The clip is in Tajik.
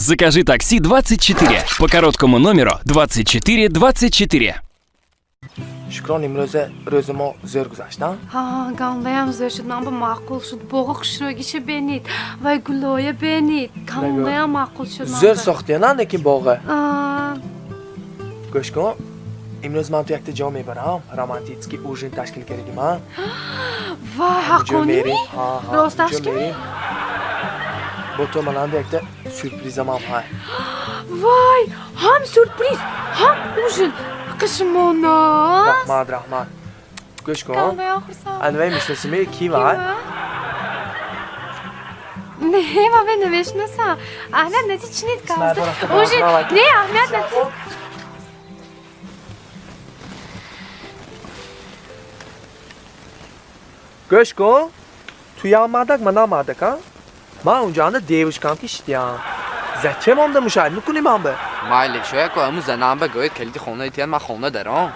Закажи такси 24 по короткому номеру 24 24. Шукрон, имрӯза рӯзи мо зӯр гузашт, а? Ҳа, гандаям зӯр шуд, ман ба маъқул шуд. Боғи хушрӯгиша бенид, вай гулоя бенид, гандаям маъқул шуд ман Зӯр ба. сохтияна, лекин боға. А, Гӯш кун, имрӯз ман ту якта ҷо мебарам, романтический ужин ташкил кардагиман. Вай, Ҷо ҳаққонӣ? мерем. Ҳа, ҳа, Росташ ҷо ки? мерем. Бо ту мананда якта сюрпризамам ҳай. Вай, ҳам сюрприз, ҳам ужин, қишмонас. Раҳмат, раҳмат. Гӯш кун. Гандаям хурсанд. Анвай мешносиме, ки вай? Не, ман бе намешинасам. Аҳмият нати, чинид Снайпер каста. рафта Ужин барам. не, аҳмият нати. Гӯш кун, туям мардак, манам мардак, а? Ман унҷоанда девушкам ки шидям. Зачем онда мушоҳид мекунӣ ман ба? Майли, шояко, аму занам ба гӯяд, калиди хонаи тиян, ман хона даром.